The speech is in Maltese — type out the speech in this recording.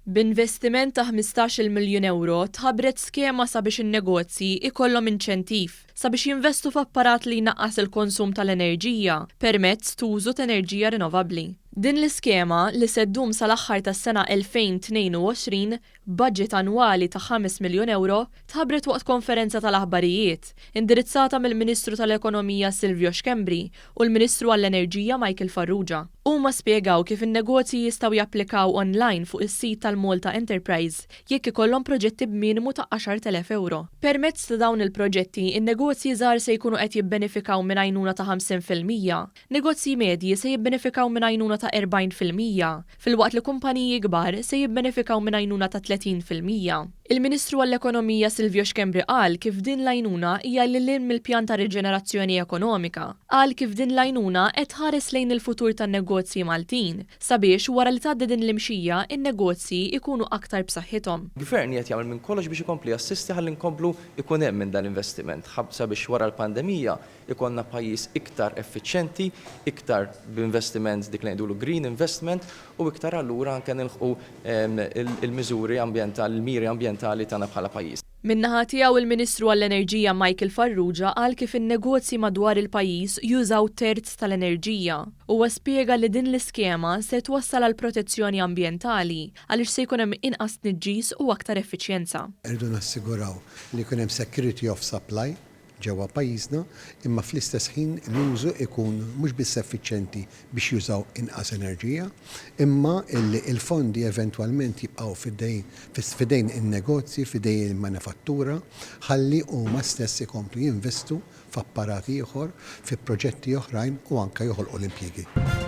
B'investiment ta' 15-il miljun ewro tħabbret skema sabiex in-negozji ikollhom inċentiv sabiex jinvestu f'apparat li jnaqqas il-konsum tal-enerġija permezz t'użu t'enerġija rinnovabbli. Din l-iskema, li se ddum sal-aħħar tas-sena 2022 b'budget annwali ta' 5 miljun ewro, tħabbret waqt konferenza tal-aħbarijiet, indirizzata mill-Ministru tal-Ekonomija Silvio Schembri u l-Ministru għall-Enerġija Michael Farrugia. Huma spjegaw kif in-negozji jistgħu japplikaw online fuq is-sit tal-Malta Enterprise jekk ikollhom proġetti b'minimu ta' 10,000 ewro. Permezz ta' dawn il-proġetti, in-negozji żgħar se jkunu qed jibbenefikaw minn għajnuna ta' 50%, negozji medji se jibbenefikaw minn għajnuna ta' 40%, filwaqt li kumpaniji kbar se jibbenefikaw minn għajnuna ta' 30%. Il-Ministru għall-Ekonomija Silvio Schembri qal kif din l-għajnuna hija lil hinn mill-pjan ta' riġenerazzjoni ekonomika. Qal kif din l-għajnuna qed tħares lejn il-futur tan-negozji Maltin sabiex wara li tgħaddi din l-imxija in-negozji jkunu aktar b'saħħithom. Gvern qiegħed jagħmel minn kollox biex ikompli jassisti ħalli nkomplu jkun hemm minn dan l-investiment sabiex wara l-pandemija ikollna pajjiż iktar effiċjenti, iktar b'investiment dik li ngħidulu green investment u iktar allura anke nilħqu il-miżuri ambjentali, il-miri ambjentali tagħna bħala pajjiż. Min-naħa tiegħu il-Ministru għall-Enerġija Michael Farrugia qal kif in-negozji madwar il-pajjiż jużaw terz tal-enerġija. Huwa spjega li din l-iskema se twassal għal protezzjoni ambjentali għaliex se jkun hemm inqas tniġġis u aktar effiċjenza. Irridu nassiguraw li jkun hemm security of supply ġewwa pajjiżna, imma fl-istess ħin l-użu ikun mhux biss effiċjenti biex jużaw inqas enerġija, imma illi l-fondi eventwalment jibqgħu f'idejn in-negozji, f'idejn il-manifattura, ħalli huma stess ikomplu jinvestu f'apparat ieħor, fi proġetti oħrajn u anke joħolqu l-impjiegi.